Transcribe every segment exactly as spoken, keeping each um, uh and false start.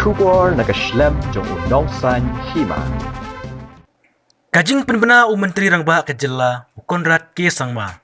Khubor na ka shlem jong u Nongsaiñ Hima. Ka jingpynbna u Myntri Rangbah ka jylla u Conrad K Sangma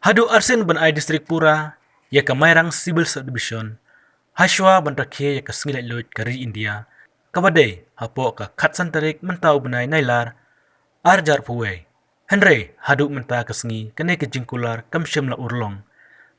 haduh arsien ban ai district pura ïa ka Mairang Civil Subdivision, hashwa ban rakhe ïa ka sngi laitluid ka ri India, kaba dei hapoh ka khatsan tarik mynta u bnai Nailar arhajar arphew wei. Hynrei haduh mynta ka sngi kane ka jingkular kam shym la urlong,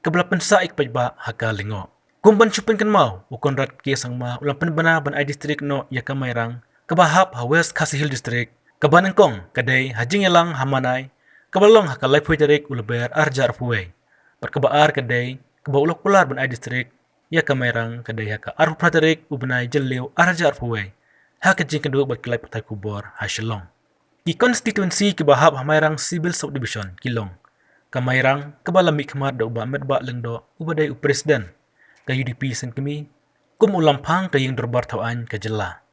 kaba la pynsah ïa ki paidbah ha ka lyngngoh. Kum ban shu pynkynmaw, u Conrad K Sangma u la pynbna ban ai district noh ïa ka Mairang, kaba hap ha West Khasi Hills District, kaba nyngkong ka dei ha Jingïalang ha Manai, kaba long ha ka laiphew tarik u Lber arhajar arphew wei. Bad kaba ar ka dei, kaba u la kular ban ai district ïa ka Mairang ka dei ha ka arphew phra tarik u bnai Jylliew arhajar arphew wei, ha ka jingkynduh bad ki lad pathai khubor ha Shillong. Ki constituency kiba hap ha Mairang Civil Subdivision ki long ka Mairang, kaba la mihkhmat da u Bah Metbah Lyngdoh uba dei u President ka U D P Sengkmie, kum u Lamphang ka ïing dorbar thawaiñ ka jylla,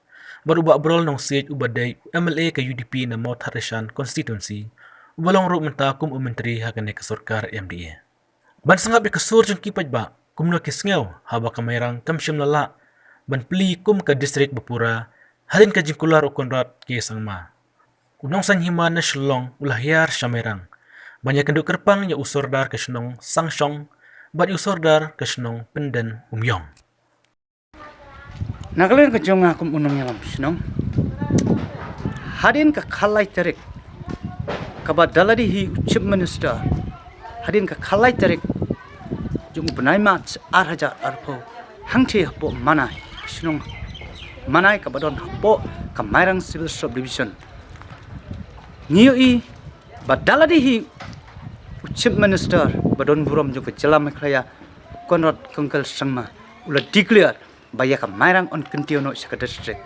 bad u Bah Brol Nongsiej uba dei u M L A ka U D P na Mawthadraishan constituency, uba long ruh mynta kum u Myntri ha kane ka sorkar M D A. Ban sngap ïa ka sur jong ki paidbah kumno ki sngew haba ka Mairang kam shym la lah ban plie kum ka district ba pura, hadien ka jingkular u Conrad K Sangma, u Nongsaiñ Hima na Shillong u la hiar sha Mairang ban ïakynduh kyrpang ïa u Sordar ka shnong Sangshong bad ïa u Sordar ka shnong Pyndenumïong. Na ka liang ka jong nga kum u nongïalam shnong, hadien ka khatlai tarik, kaba da lade hi u Chief Minister, hadien ka khatlai tarik jong u bnai March arhajar arphew, hangthie hapoh Manai, ka shnong Manai kaba don hapoh ka Mairang Civil Subdivision, ngi ïohi ba da lade hi u Chief Minister ba don burom jong ka jylla Meghalaya, Conrad K Sangma, u la declare ba ïa ka Mairang yn kyntiew noh sha ka district.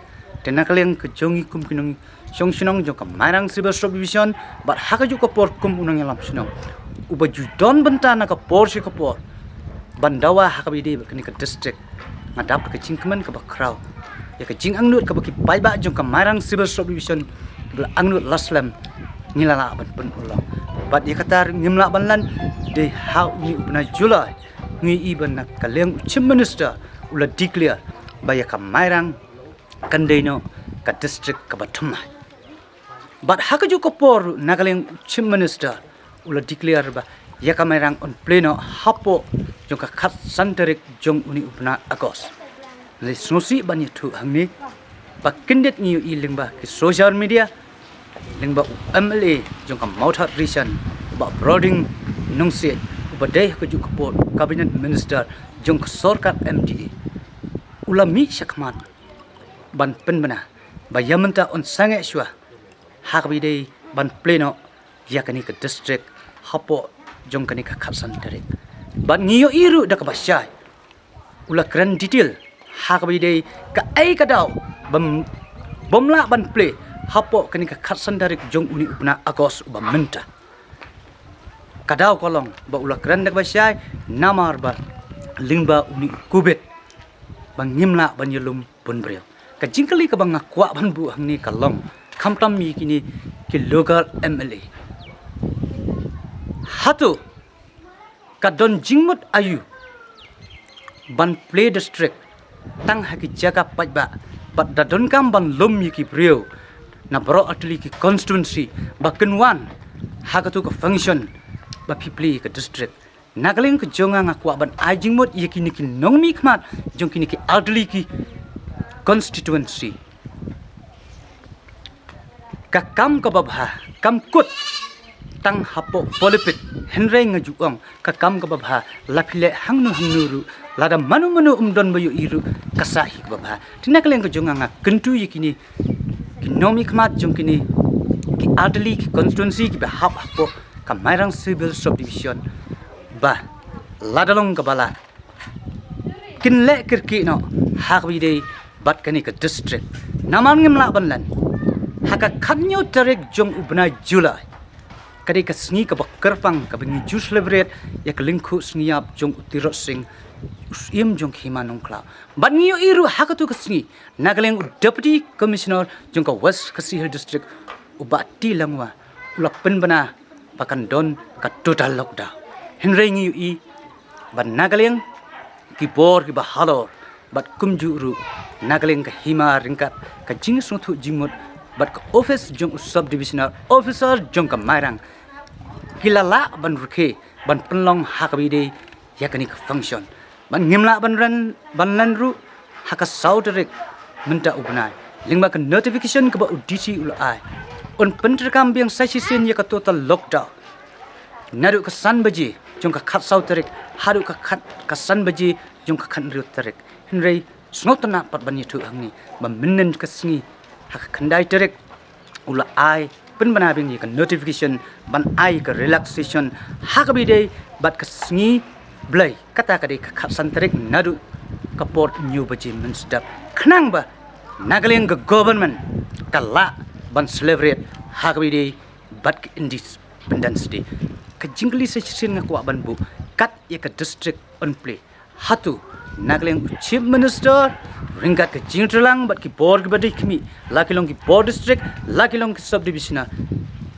Te na ka liang ka jong ngi kum ki nongshong shnong jong ka Mairang Civil Subdivision, bad ha kajuh ka por kum u nongïalam shnong uba ju don bynta na ka por sha ka por ban dawa ha kaba ïadei bad kane ka district, nga dap da ka jingkmen kaba khraw ïa ka jingangnud kaba ki paidbah jong ka Mairang Civil Subdivision kiba la angnud la slem, ngi la lah ban pynurlong. Bad ïa kata ngim lah ban len, dei ha une u bnai July ngi ïohi ba na ka liang u Chief Minister u la declare ba ïa ka Mairang kan dei noh ka district kaba thymmai. Bad ha kajuh ka por na ka liang u Chief Minister u la declare ba ïa ka Mairang yn plie noh hapoh jong ka khatsan tarik jong une u bnai August. Ngi sngewsih ban ïathuh hangne ba kyndit ngi ïohi lyngba ki social media, lyngba u M L A jong ka Mawthadraishan, u Bah Brol Nongsiej, uba dei ha kajuh ka por u Cabinet Minister jong ka sorkar M D A, u la mih shakhmat ban pynbna ba ïa mynta yn sangeh shuwa ha kaba ïadei ban plie noh ïa kane ka district hapoh jong kane ka khatsan tarik. Bad ngi ïohi ruh da kaba shai u la kren detail ha kaba ïadei kaei ka daw bym, bym lah ban plie hapoh kane ka khatsan tarik jong une u bnai August uba mynta. Ka daw ka long ba u la kren da kaba shai namar ba lyngba une u Covid ba ngim lah ban ïalum bun briew. Ka jingkylli kaba nga kwah ban buh hangne ka long, khamtam ïa kine ki local M L A, hato ka don jingmut aïu ban plie district tang ha ki jaka paidbah, bad da donkam ban lum ïa ki briew na baroh artylli ki constituency ba kin wan ha kato ka function ba phi plie ïa ka district? Na ka liang ka jong nga nga kwah ban ai jingmut ïa kine ki nongmihkhmat jong kine ki artylli ki constituency. Ka kam kaba bha kam kut tang hapoh pulpit, hynrei nga ju ong ka kam kaba bha la phi leh hangno hangno ruh, lada mano mano um don ba ïohi ruh, ka sah hi kaba bha. Te na ka liang ka jong nga nga kyntu ïa kine ki nongmihkhmat jong kine ki artylli ki constituency kiba hap hapoh ka Mairang Civil Subdivision ba lada long kaba lah kin leh kyrkieh noh ha kaba ïadei bad kane ka district. Namar ngim lah ban len, ha ka khathynñiew tarik jong u bnai July ka dei ka sngi kaba kyrpang kaba ngi ju celebrate ïa ka lyngkhuh sngi ïap jong u Tirot Sing, u Syiem jong ka Hima Nongkhlaw. Bad ngi ïohi ruh ha kato ka sngi na ka liang u Deputy Commissioner jong ka West Khasi Hills District, u Bah T Langwa, u la pynbna ba kan don ka total lockdown. Hynrei ngi ïohi ba na ka liang ki bor kiba halor bad kumjuh ruh na ka liang ka hima ryngkat ka jingsngewthuh jingmut bad ka office jong u sub divisional officer jong ka Mairang, ki la lah ban rkhie ban pynlong ha kaba ïadei ïa kane ka function. Bad ngim lah ban len, ban len ruh ha ka saw tarik mynta u bnai, lyngba ka notification kaba u D C u la ai. Un pyntreikam biang sa shisien ïa ka total lockdown naduh ka san baje jong ka khatsaw tarik haduh ka khat, ka san baje jong ka khathynriew tarik. Hynrei sngewtynnat pat ban ïathuh hangne ba mynnin ka sngi ha ka khyndai tarik u la ai pynbna biang ïa ka notification ban ai ka relaxation ha kaba ïadei bad ka sngi Blei, kata ka dei ka khatsan tarik naduh ka por hynñiew baje mynstep, khnang ba na ka liang ka government ka lah ban celebrate ha kaba ïadei bad ka Independence Day. Ka jingkylli sa shisien nga kwah ban buh, kat ïa ka district yn plie. Hato na ka liang u Chief Minister ryngkat ka jingtreilang bad ki bor kiba dei khmih, la ki long ki bor district, la ki long ki subdivisional,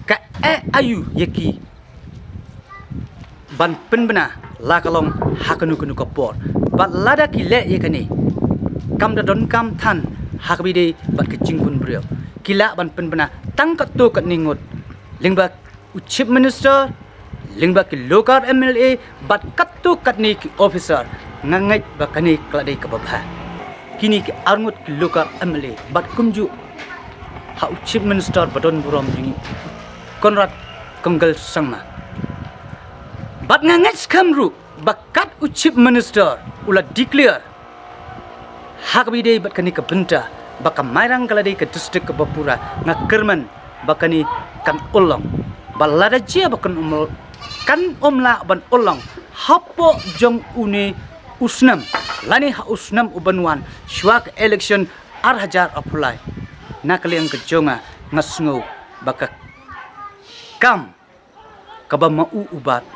ka ai aïu ïa ki ban pynbna la ka long ha kano kano ka por? Bad lada ki leh ïa kane, kam da donkam than ha kaba ïadei bad ka jingbun briew. Ki lah ban pynbna tang katto katne ngut, lyngba u Chief Minister, lyngba ki local M L A bad katto katne ki officer. Nga ngeit ba kane ka la dei kaba bha. Kine ki arngut ki local M L A bad kumjuh ha u Chief Minister ba don burom jong ngi, Conrad Kongkal Sangma. Bad nga ngeit skhem ruh ba kat u Chief Minister u la declare ha kaba ïadei bad kane ka bynta ba ka Mairang ka la dei ka district kaba pura, nga kyrmen ba kane kan ym long. Bad lada jia ba kan ym, kan ym lah ban ym long hapoh jong une u snem lane ha u snem uban wan shuwa ka election ar hajar arphew lai, na ka liang ka jong nga, nga sngew ba ka kam kaba ma u u bat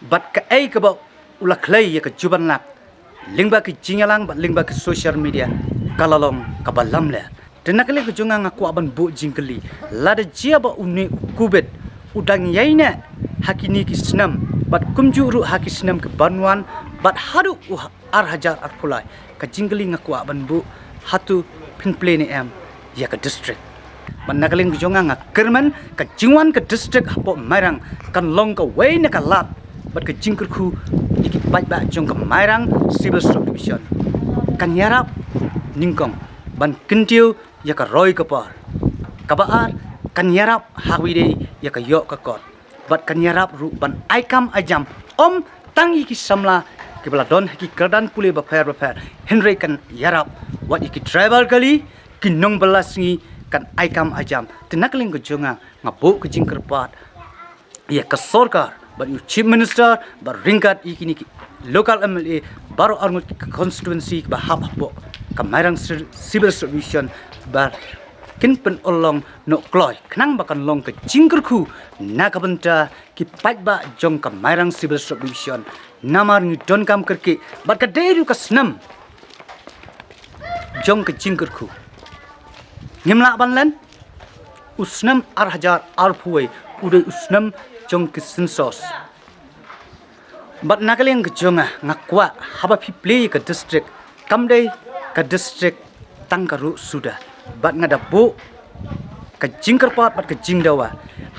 bad kaei kaba u la khlei ïa ka juban lak lyngba ki jingïalang bad lyngba ki social media ka la long kaba lamler. Te na ka liang ka jong nga, nga kwah ban buh jingkylli, lada jia ba une u Covid u dang ïaineh ha kine ki snem bad kumjuh ruh ha ki snem ki ban wan bad haduh u ha-, ar hajar arphew lai, ka jingkylli nga kwah ban buh, hato phin plie ne em ïa ka district? Bad na ka liang ka jong nga, nga kyrmen ka jingwan ka district hapoh Mairang kan long kawei na ka lad bad ka jingkyrkhu ïa ki paidbah jong ka Mairang Civil Subdivision. Kan ïarap nyngkong ban kyntiew ïa ka roi ka por. Kaba ar, kan ïarap ha kaba ïadei ïa ka ïoh ka kot. Bad kan ïarap ruh ban ai kam ai jam, ym tang ïa ki samla kiba la don ha ki kyrdan pule bapher bapher, hynrei kan ïarap wat ïa ki driver kali, ki nongbylla sngi, kan ai kam ai jam. Te na ka liang ka jong nga, nga buh ka jingkyrpad ïa ka sorkar bad ïa u Chief Minister bad ryngkat ïa kine ki local M L A baroh arngut ki constituency kiba hap hapoh ka Mairang Ci-, Civil Subdivision ba kin pynurlong noh kloi khnang ba kan long ka jingkyrkhu na ka bynta ki paidbah jong ka Mairang Civil Subdivision. Namar ngi donkam kyrkieh bad ka dei ruh ka snem jong ka jingkyrkhu. Ngim lah ban len, u snem ar hajar arphew wei u dei u snem jong ki census. Bad na ka liang ka jong nga, nga kwah haba phi plie ka district, kam dei ka district tang ka ruh suda. Bad nga da buh ka jingkyrpad bad ka jingdawa,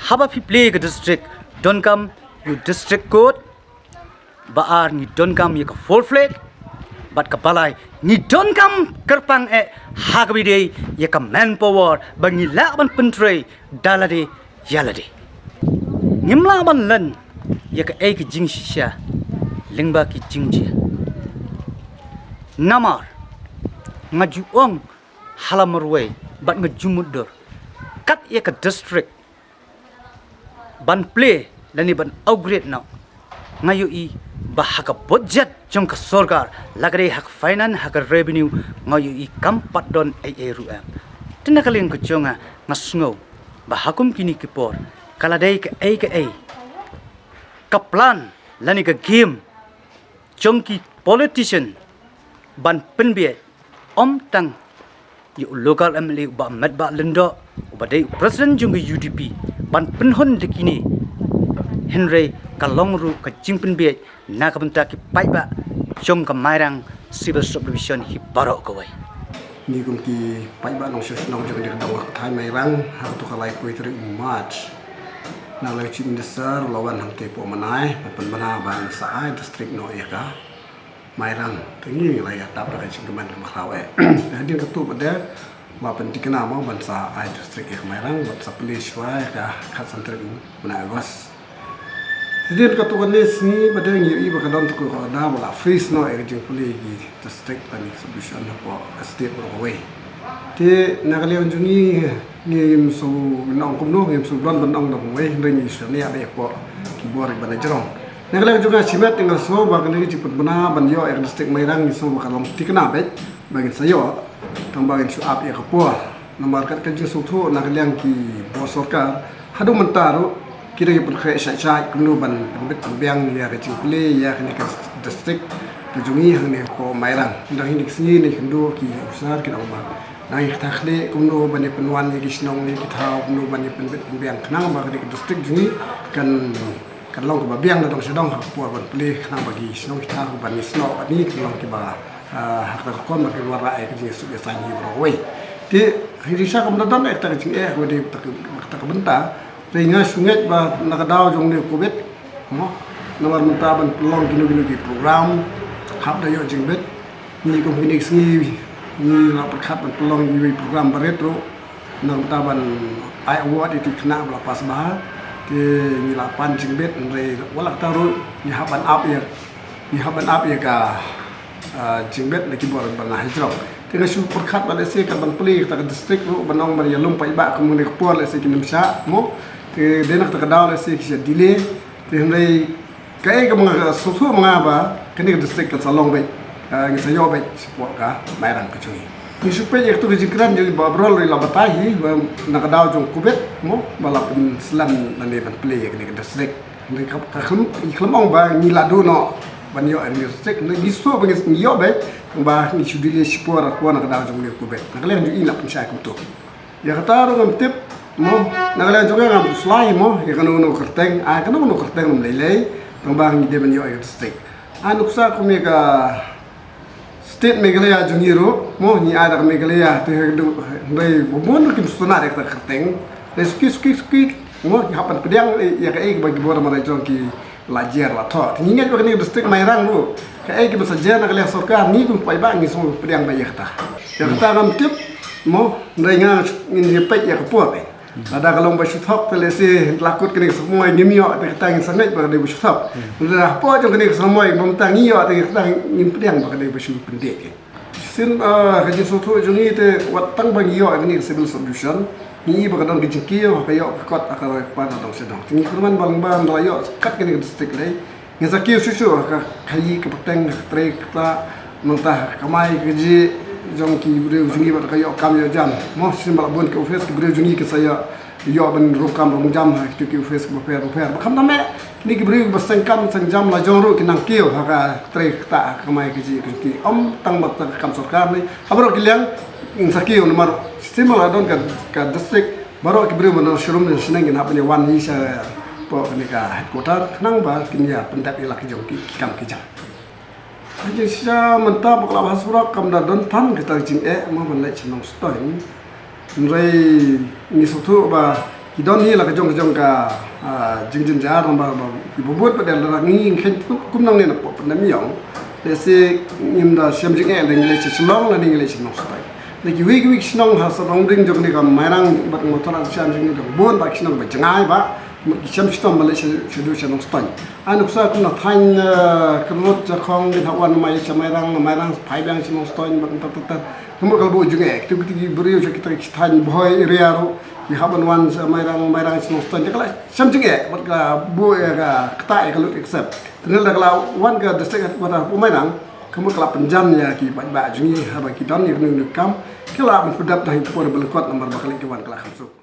haba phi plie ka district, donkam ïa u district court. Ba ar, ngi donkam ïa ka full fledged. Bad kaba lai, ngi donkam kyrpang eh ha kaba ïadei ïa ka manpower ba ngi lah ban pyntrei da lade ïa lade. Ngim lah ban len ïa kaei ka jingshisha lyngba ki jingjia. Namar nga ju ong ha la marwei bad nga ju mutdur, kat ïa ka district ban plie lane ban upgrade noh, nga ïohi ba ha ka budget jong ka sorkar, la ka dei ha ka finance, ha ka revenue, nga ïohi kam pat don ei ei ruh em. Te na ka liang ka jong nga, nga sngew ba ha kum kine ki por, ka la dei kaei kaei ka plan lane ka game jong ki politician ban pynbiej, ym tang ïa u local M L A u Bah Metbah Lyngdoh, uba dei u president jong ka U D P, ban pynhun da kine, hynrei ka long ruh ka jingpynbiej na ka bynta ki paidbah jong ka Mairang Civil Subdivision hi baroh kawei. Ngi kum ki paidbah nongshong shnong jong ka dong ka thaiñ Mairang, ha kato ka laiphew tarik March, na ka liang u Chief Minister u la wan hangtei hapoh Mynai ban pynbna ban sa ai district noh ïa ka Mairang. Te ngi la ïa tap da ka jingkmen kaba khraw eh. Hadien kato pat de la pynthikna mo ban sa ai district ïa ka Mairang, ban sa plie shuwa ïa ka khatsan tarik u bnai August. Hadien kato kane sngi pat de ngi ïohi ba ka don tang ka order ba la freeze noh ïa ka jingplie ki district lane subdivision hapoh ka state baroh kawei. Te na ka liang jong ngi, ngim shu ong kumno, ngim shu don ban ong da kumwei, hynrei ngi shu ïa beh hapoh ki bor kiba la jrong. Na ka liang jong nga shimet nga sngew ba kane ka jingpynbna ban ïoh ïa ka district Mairang ngi sngew ba ka long thikna beit ba ngin sa ïoh, tang ba ngin shu ap ïa ka por. Namar kat ka jingsngewthuh na ka liang ki bor sorkar haduh mynta ruh ki dang ïa pynkhreh shait shait kumno ban pynbit pynbiang ïa ka jingplie ïa kane ka district ka jong ngi hangne hapoh Mairang. Dang hi ne ki sngi ne kynduh ki officer ki dang ba dang ïa kata khlieh kumno ban ïa pynwan ïa ki shnong ïa ki thaw, kumno ban ïa pynbit pynbiang khnang ba kane ka district jong ngi kan kan long kaba biang na dong sha dong ha ka por ban plie khnang ba ki shnong ki thaw ban ïa snoh bad ngi kan long kiba, ah, ha ka rukom ba kin wanrah ïa ka jingsuk ïa saiñ hi baroh kawei. Te ha jingshisha kam da don ïa kata ka jingeh kaba dei kata ka bynta. Te nga shu ngeit ba na ka daw jong une u Covid mo, namar mynta ban pynlong kino kino ki program hap da ïoh jingbit. Ngi kum kine ki sngi ngi la pyrkhat ban pynlong iwei i program barit ruh, na ka bynta ban ai award ïa ki khynnah ba la pass bha. Te ngi la pan jingbit, hynrei wat la katta ruh ngi hap ban ap ïa, ngi hap ban ap ïa ka, ah, jingbit na ki bor ba la hajrong. Te nga shu pyrkhat ba lehse kat ban plie kata ka district ruh ban ong ban ïalum paidbah kum kane ka por lehse kin ym shah mo. Te dei na kata ka daw lehse ki shu delay. Te hynrei kaei kaba nga sngewthuh ma nga ba kane ka district kan sa long beit, ah, ngi sa ïoh beit shapoh ka Mairang ka jong ngi. Ngi shu peit ïa katu ka jingkren jong i Bah Brol i la batai hi ba na ka daw jong Covid mo ba la pynslem lane ban plie ïa kane ka district. Hynrei ka, ka khlem, i khlem ong ba ngi la duh noh ban ïoh ïa kane ka district. Hynrei ngi sngewthuh ba ngi, ngi ïoh beit ba ngi shu delay shipor ha ka por na ka daw jong kane ka Covid. Na ka liang jong i la pynshai kumtu. Ïa kata ruh ngam tip mo, na ka liang jong nga ngam khuslai mo ïa kano kano ka kyrteng, ai kano kano ka kyrteng ngam lei lei, tang ba ngi dei ban ïoh ïa ka district. Ai nuksa kum ïa ka state Meghalaya jong ngi ruh mo, ngi ai da ka Meghalaya te, hynrei ba bun ruh kim sngewtynnat ïa kata ka kyrteng. Hynrei suki suki suki mo ngi hap ban pdiang ïa kaei kaba ki bor marwei jong ki la jer la thoh. Te ngi ngeit ba kane ka district Mairang ruh kaei kaba sa jer na ka liang sorkar ngi kum paidbah ngi sngewpdiang ba ïa kata. Ïa kata ngam tip mo, hynrei nga ngin ïa peit ïa ka por eh. Lada ka long ba shu thok te lehse la kut kane ka samoi ngim ïoh te kata ngin sa ngeit ba ka dei ba shu thok. Lada hapoh jong kane ka samoi ba mynta ngi ïoh te kata ngin pdiang ba ka dei ba shu pyndep eh. Shisien, ah, ka jingsngewthuh jong ngi te wat tang ba ngi ïoh ïa kane ka civil subdivision, ngi i ba ka don ka jingkiew ha ka ïoh ka kot ha ka roi ka par na dong sha dong. Te ngi kyrmen ba lyngba ngi la ïoh kat kane ka district lei, ngi sa kiew shuh shuh ha ka khaïi ka pateng, ha ka trei ka ktah, nangta ha ka kamai kajih jong ki briew jong ngi bad ka ïoh kam ïoh jam. Mo, shisien ba la bun ki office ki briew jong ngi ki sa ïoh ïoh ban rung kam rung jam ha kito ki office kiba pher ba pher. Ba kham tam eh kine ki briew ba seng kam seng jam la jong ruh ki nang kiew ha ka trei ka ktah ha ka kamai kajih ka jong ki. Ym tang ba ka kam sorkar ne ha baroh ki liang ngin sa kiew namar shisien ba la don ka, ka district baroh ki briew ba nang shrum ne shneng ngin hap ban ïa wan hi shapoh kane ka headquarter khnang ba kin ïa pyndep ïa la ki jong ki, ki kam ki jam. Ha jingshisha mynta ba ka la bha surok kam da don tang kita ki jingeh mo ban leit sha Nongstoiñ. Hynrei ngi sngewthuh ba ki don hi la ka jong ka jong ka, ah, jingjynjar ba, ba ki bun bun pat de la ngi kheiñ kum nangne na pop na miong. Lehse ngim da shem jingeh lada ngi leit sha Shillong lane ngi leit sha Nongstoiñ. Na kiwei kiwei ki shnong ha sawdong ring jong kane ka Mairang bad Mawthadraishan jong ngi dang bun ba ki shnong ba jngai ba mut ki shem shitom ba leit sha, sha, sha Nongstoiñ. Ai nuksa kum na thaiñ, eh, Kynrut, Jakhong, kin hap wan mai sha Mairang, na Mairang phai biang sha Nongstoiñ bad tat tat tat. Ka mut ka la buh jingeh, kito kito ki briew sha kita ki thaiñ Bhoi area ruh ki hap ban wan sha Mairang, Mairang sha Nongstoiñ. Te ka la shem jingeh bad ka buh ïa ka ktah ïa ka lut ïa ka sep. Te lada ka la wan ka district headquarter hapoh Mairang, ka mut ka la pynjan ïa ki paidbah jong ngi haba ki don ïa kano kano ka kam ki lah ban pyndep da ha ki por ba lyngkot namar ba ka leit ka wan ka la kham suk.